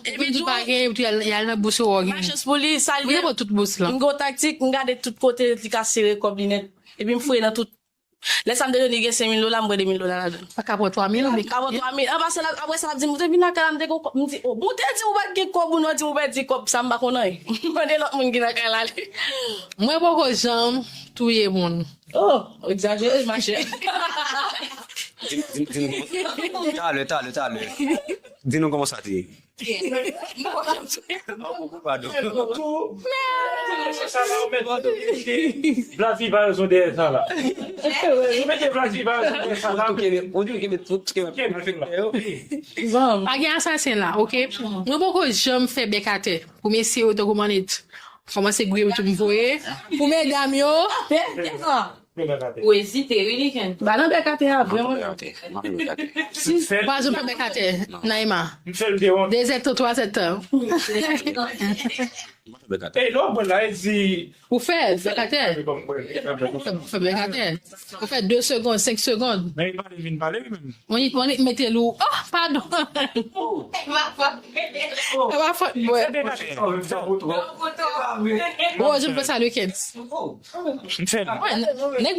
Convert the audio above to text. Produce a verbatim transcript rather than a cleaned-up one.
Epi tou, pa gen, epi tou, y al, y al nan bous yo, wè, gen. Malchans pou li, sa l gen. Mwen te pran tout bous lan. M gen yon taktik, m gade tout kote, li ka sere kòb li nèt. Epi m fouye nan tout. Lè sa m te jwenn li gen senk mil dola, m pran de mil dola ladan l. Pa ka pran twa mil, men. Pa ka pran twa mil. Apre sa, apre sa, l ap di m, "Ou te vin lakay la, m te gen kòb." M di, "Oh, bon, ou te di m ou pa t gen kòb, ou non di m ou pèdi kòb, sa m pa konn anyen." M mande lòt moun ki lakay la ale. Mwen poko janm touye moun. Oh, ou egzajere, machè. Di, di, di nou kòman, talè, talè, talè. Di nou kòman sa te ye. Pardon. Black Viva yo sou dèyè sa la. Ou mete Black Viva yo sou dèyè sa la. Ou di ou kenbe tout, kenbe tout, kenbe. Pa gen asasen la, oke? Mwen poko janm fè bèk atè. Pou m eseye w tankou manit. Kòmanse gouye pou m voye. Pou medam yo. Ou ezite, wi, Liken. Ba nan bèk atè a, vrèman. Si, pa janm fè bèk atè, Naima. Dezèdtan, twazèdtan. Ey, lè w pran la, e di. Ou fè bèk atè. Ou fè, fè bèk atè. Ou fè de segonn, senk segonn. Men li pale, vin pale, wi, menm. Mwen, mwen mete lou. Oh, padon. E pa fòt mwen. Wozo m fè sa le kenz. M fè l. Nèg